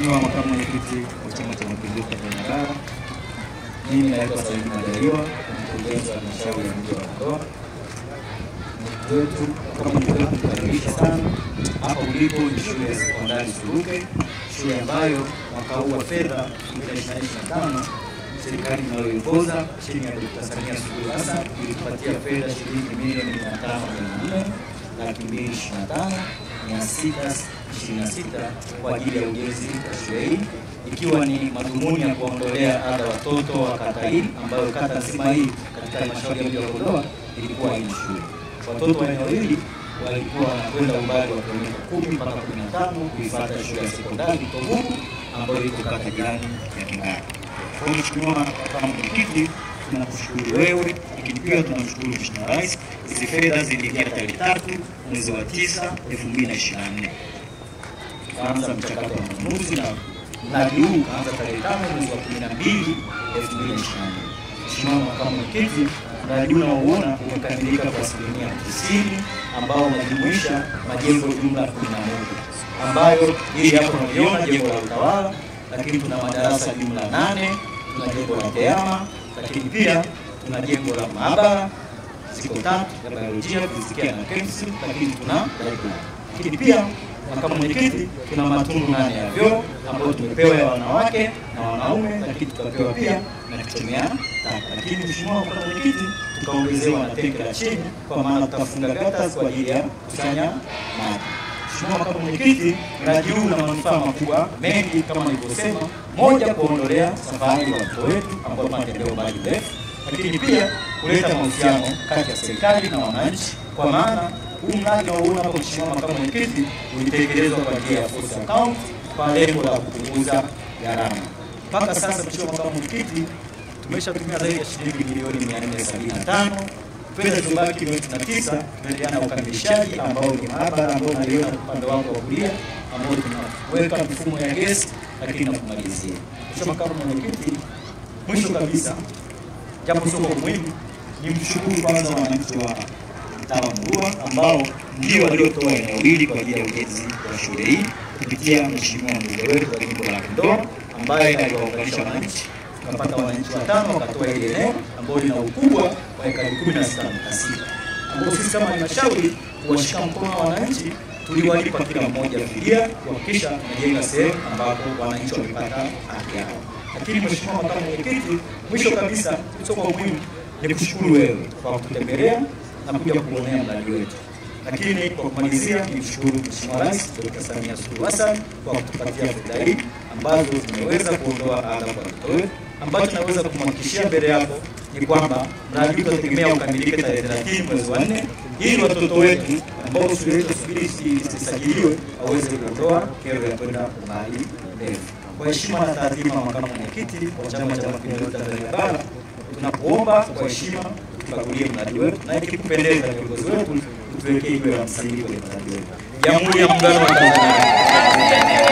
Mheshimiwa Makamu Mwenyekiti wa Chama cha Mapinduzi Tanzania Bara, mimi naitwa Saidi Majaliwa, mkurugenzi wa halmashauri ya mji wa Kondoa. Wetu kama nilivyokukaribisha sana hapa ulipo ni shule ya sekondari Suruke, shule ambayo mwaka huu wa fedha 2025 serikali inayoongoza chini ya Dr. Samia Suluhu Hassan ilitupatia fedha shilingi milioni 504 225,626 kwa ajili ya ujenzi wa shule hii, ikiwa ni madhumuni ya kuondolea adha watoto wa kata hii, ambayo kata nzima hii katika halmashauri ya mji wa Kondoa ilikuwa haina shule. Watoto wa eneo hili walikuwa wanakwenda umbali wa kilomita 10 mpaka 15 kuifuata shule ya sekondari Tongugu ambayo iko kata jirani ya Kingara. Kwa hiyo Mheshimiwa Makamu Mwenyekiti, tunakushukuru wewe, lakini pia tunamshukuru Mheshimiwa Rais. Hizi fedha ziliingia tarehe 3 mwezi wa 9 2024. Tukaanza mchakato wa manunuzi na mradi huu ukaanza tarehe 5 mwezi wa 12 2024. Mheshimiwa Makamu Mwenyekiti, mradi unaoona umekamilika kwa 90% ambao unajumuisha majengo jumla 11, ambayo hili hapo tunaliona jengo la utawala, lakini tuna madarasa jumla 8, tuna jengo la tehama, lakini pia tuna jengo la maabara ziko 3 ya biolojia, fizikia na chemistry, lakini tuna library. Lakini pia Makamu Mwenyekiti, tuna matundu 8 ya vyoo ambayo tumepewa ya wanawake na wanaume, lakini tukapewa pia na kichomea taka. Lakini Mheshimiwa Makamu Mwenyekiti, tukaongezewa na tenki la chini kwa maana tutafunga gutters kwa ajili ya kukusanya maji. Mheshimiwa Makamu Mwenyekiti, mradi huu una manufaa makubwa mengi kama nilivyosema. Moja, kuondolea safari watoto wetu ambao wanatembea umbali mrefu, lakini pia kuleta mahusiano kati ya serikali na wananchi, kwa maana huu mradi unaoona hapo Mheshimiwa Makamu Mwenyekiti ulitekelezwa kwa njia ya force account kwa lengo la kupunguza gharama. Mpaka sasa Mheshimiwa Makamu Mwenyekiti, tumeshatumia zaidi ya shilingi milioni 475. Fedha zilizobaki milioni 9 tunaendelea na ukamilishaji ambao ni maabara ambao unaliona upande wako wa kulia, ambao tunaweka mifumo ya gesi lakini na kumalizia. Mheshimiwa Makamu Mwenyekiti, mwisho kabisa, japo sio kwa muhimu, ni mshukuru kwanza wananchi wa mtaa wa Murua ambao ndio waliotoa eneo hili kwa ajili ya ujenzi wa shule hii kupitia Mheshimiwa mbunge wetu wa jimbo la Kondoa ambaye aliwaunganisha wananchi, tukapata wananchi 5 wakatoa ile eneo ambalo lina ukubwa wa ekari 16.6, ambao sisi kama halmashauri kuwashika mkono wa wananchi tuliwalipa kila mmoja fidia kuhakikisha tunajenga sehemu ambapo wananchi wamepata haki yao. Lakini Mheshimiwa Makamu Mwenyekiti, mwisho kabisa, sio kwa umuhimu, ni kushukuru wewe kwa kututembelea na kuja kuonea mradi wetu. Lakini kwa kumalizia, nimshukuru Mheshimiwa Rais Dr. Samia Suluhu Hassan kwa kutupatia fedha hii ambazo zimeweza kuondoa adha kwa watoto wetu. Ambacho naweza kumhakikishia mbele yako ni kwamba mradi utategemea ukamilike tarehe 30 mwezi wa 4 ili watoto wetu ambao shule yetu subiri isajiliwe waweze kuondoa kero ya kwenda umbali mrefu. Kwa heshima na taadhima, Makamu Mwenyekiti wa Chama cha Mapinduzi Tanzania Bara, tunakuomba kwa heshima tukagulie mradi wetu, na ikikupendeza viongozi wetu tuwekee jiwe la msingi kwenye mradi wetu. Jamhuri ya Muungano wa Tanzania.